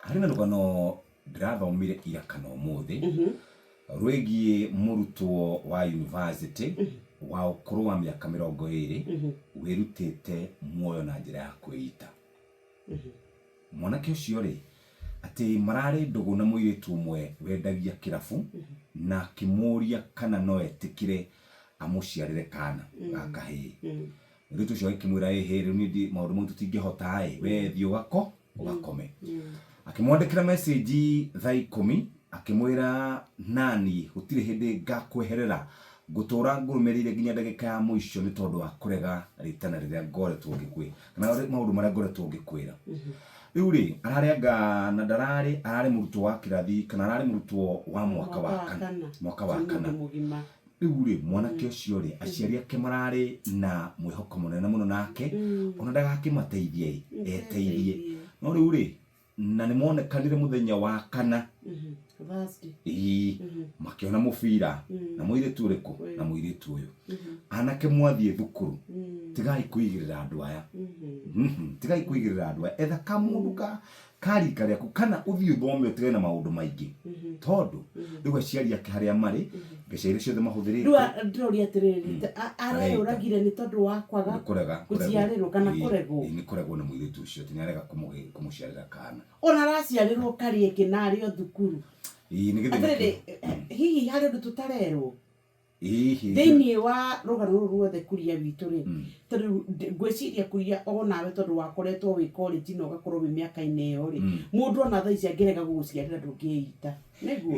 Harĩ na rũgano ndĩrathomire ira kana ũmũthĩ rwĩgiĩ mũrutwo wa university wa ũkũrũ wa mĩaka 20 wĩrutĩte muoyo na njĩra ya kwĩita. Mwanake ũcio rĩ, atĩ mararĩ ndũgũ na mũirĩtu ũmwe wendagia kĩrabu na akĩmũria kana no etĩkĩre amũciarĩre kana ga kahĩĩ. Mũirĩtu ũcio agĩkĩmwĩra ĩhĩ rĩu niĩ maũndũ mau tũtingĩhota ĩ, we thiĩ ũgako ũgakome. Akĩmwandĩkĩra message thaa 10 akĩmwĩra naniĩ gũtirĩ hĩndĩ ngakweherera ngũtũra ngũrũmĩrĩire nginya ndagĩka ya mũico nĩ tondũ wa kũrega rĩtana rĩrĩa ngoretwo ngĩkwĩra kana maũndũ marĩa ngoretwo ngĩkwĩra. Rĩu rĩ, ararĩ anga na ndararĩ, ararĩ mũrutwo wa kĩrathi kana ararĩ mũrutwo wa mwaka wa kana, mwaka wa kana. Rĩu rĩ, mwanake ũcio rĩ, aciari ake mararĩ na mwĩhoko mũnene mũno nake, ona ndagakĩmateithie ĩ, eteithie. No rĩu rĩ, na nĩ monekanire mũthenya wa kana, Thursday. Ĩĩ, makĩona mũbira na mũirĩtu ũrĩkũ? Na mũirĩtu ũyũ. Anake mwathiĩ thukuru, tigai kũigĩrĩra andũ aya. Tigai kũigĩrĩra andũ aya. Etha kamũndũ ka ka rika rĩaku kana ũthiĩ ũthome ũtigane na maũndũ maingĩ tondũ rĩu aciari ake harĩa marĩ mbeca iria ciothe Rĩu mahũthĩrĩte ndĩroria atĩrĩrĩ, areyũragire nĩ tondũ wa kwaga nĩ kũrega gũciarĩrwo kana kũregwo? Ĩĩ, nĩ kũregwo nĩ mũirĩtu ũcio atĩ nĩ arega kũmũciarĩra kana. Ona araciarĩrwo karĩngĩ na arĩ o thukuru. Ĩĩ, nĩ gĩthĩna Atĩrĩrĩ, kĩu. hihi harĩ ũndũ tũtarerwo? Hihi. Thĩinĩ wa rũgano rũrũ ruothe kuria witũ rĩ, tondũ ngwĩciria kuria onawe tondũ wakoretwo wĩ college na ũgakorwo wĩ mĩaka-inĩ ĩyo rĩ, mũndũ ona thaa ici angĩrega gũgũciarĩra ndũngĩita. Nĩguo?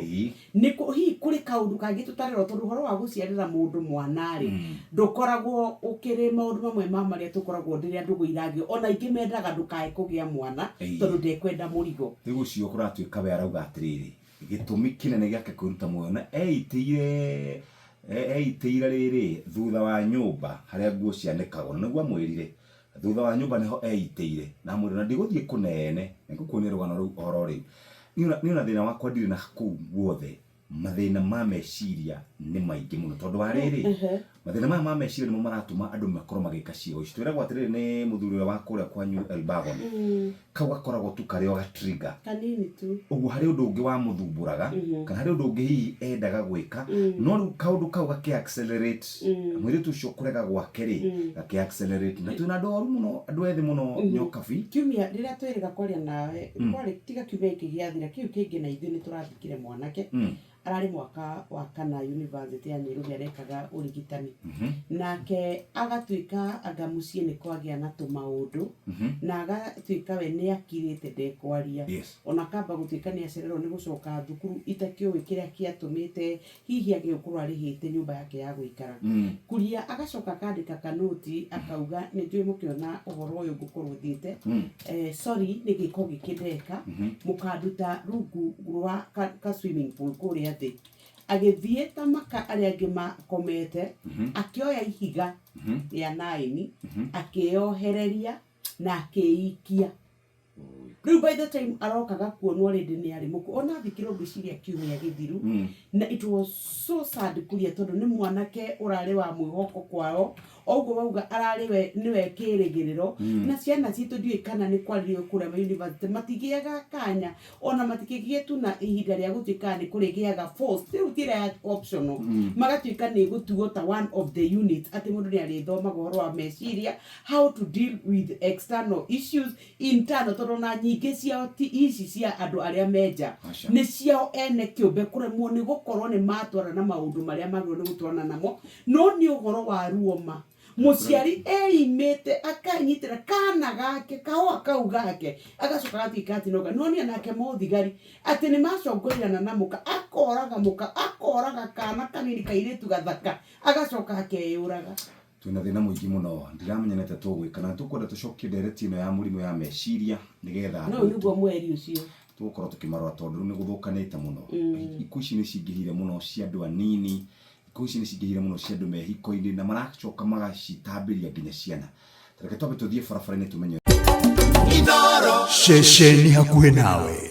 Nĩ kũ, hihi kũrĩ kaũndũ kangĩ tũtarerwo tondũ ũhoro wa gũciarĩra mũndũ mwana rĩ, ndũkoragwo ũkĩrĩ maũndũ mamwe ma marĩa tũkoragwo rĩrĩa ndũgũ iragĩo. Ona aingĩ mendaga ndũkae kũgĩa mwana tondũ ndekwenda mũrigo. Rĩu ũcio kũratuĩka we arauga atĩrĩrĩ, Gĩtũmi kĩnene gĩake kwĩruta muoyo na eitĩire eitĩire rĩrĩ thutha wa nyũmba harĩa nguo cianĩkagwo na nĩguo amwĩrire thutha wa nyũmba nĩho eitĩire na amwĩra na ndigũthiĩ kũnene nĩngũkuonia rũgano rũu oro rĩu. Niĩ ona thĩna wakwa ndirĩ na kũu guothe mathĩna ma meciria nĩ maingĩ mũno tondũ wa rĩrĩ Mathĩna maya ma meciria nĩmo maratũma andũ makorwo magĩka ciĩko ici. Twĩragwo atĩrĩrĩ nĩ mũthuri ũrĩa wa kũrĩa kwanyu Elbagon, kau gakoragwo tu karĩ o ga trigger. Kanini tu. Ũguo harĩ ũndũ ũngĩ wamũthumbũraga, kana harĩ ũndũ ũngĩ hihi endaga gwĩka, no rĩu kaũndũ kau gakĩ accelerate, mũirĩtu ũcio kũrega gwake rĩ, gakĩ accelerate. Na twĩna andũ oru mũno, andũ ethĩ mũno nyokabi. Kiumia rĩrĩa twĩrĩga kwaria nawe, kwarĩ tiga kiumia gĩkĩ gĩathira, kĩu kĩngĩ na ithuĩ nĩ tũrathikire mwanake. Ararĩ mwaka wa kana university ya Nairobi arekaga ũrigitani. Nake agatuĩka anga mũciĩ nĩ kwagĩa na tũmaũndũ, na agatuĩka we nĩ akirĩte ndekwaria. Ona akamba gũtuĩka nĩ acererwo nĩ gũcoka thukuru itakĩũĩ kĩrĩa kĩatũmĩte hihi age gũkorwo arĩhĩte nyũmba yake ya gũikara. Kuria agacoka akandĩka kanoti akauga nĩ njũĩ mũkĩona ũhoro ũyũ ngũkorwo thiĩte, sorry nĩ gĩko gĩkĩ ndeka, mũkanduta rungu rwa ka swimming pool kũrĩa thĩ. Agĩthiĩ ta maka arĩa angĩ makomete, akĩoya ihiga rĩa naini, akĩyohereria na akĩikia. Rĩu by the time arokaga kuonwo already nĩ arĩ mũkuũ. Ona athikirwo ngwĩciria kiumia gĩthiru. Na it was so sad kuria tondũ nĩ mwanake ũrarĩ wa mwĩhoko kwao. O ũguo wauga ararĩ we nĩwe kĩrĩgĩrĩro. Na ciana citũ ndiũĩ kana nĩ kwarĩrio kũrĩa ma university matigĩaga kanya ona matikĩgĩe tu na ihinda rĩa gũtuĩka nĩ kũrĩgĩaga force. Rĩu ti ĩrĩa ya optional. Magatuĩka nĩ ĩgũtuo ta one of the units atĩ mũndũ nĩ arĩthomaga ũhoro wa meciria, how to deal with external issues, internal tondũ ona nyingĩ ciao ti ici cia andũ arĩa me nja. Aca. Nĩ ciao ene kĩũmbe kũremwo nĩ gũkorwo nĩ matwarana na maũndũ marĩa magĩrĩirwo nĩ gũtwarana namo, no nĩ ũhoro wa ruo ma. Mũciari eimĩte akenyitĩra kana gake, kahũa kau gake, agacoka agatuĩka atĩ noka. Nĩwonire nake mũthigari atĩ nĩ macongoirana na mũka, akoraga mũka, akoraga kana kanini kairĩtu gathaka, agacoka akeyũraga. Twĩna thĩna mũingĩ mũno, ndiramenya nĩ atĩa tũgwĩka, na nĩtũkwenda tũcokie ndereti ĩno ya mũrimũ ya meciria nĩgetha No andũ nĩguo mweri ũcio. Tũgũkorwo tũkĩmarora tondũ rĩu nĩ gũthũkanĩte mũno. Ikuũ ici nĩ cingĩhire mũno cia andũ anini, ikuũ ici nĩ cingĩhire mũno cia andũ me hiko-inĩ na maracoka magacitambĩria nginya ciana. Ta reke twambe tũthiĩ barabara-inĩ tũmenye. Ceceni hakuhĩ nawe.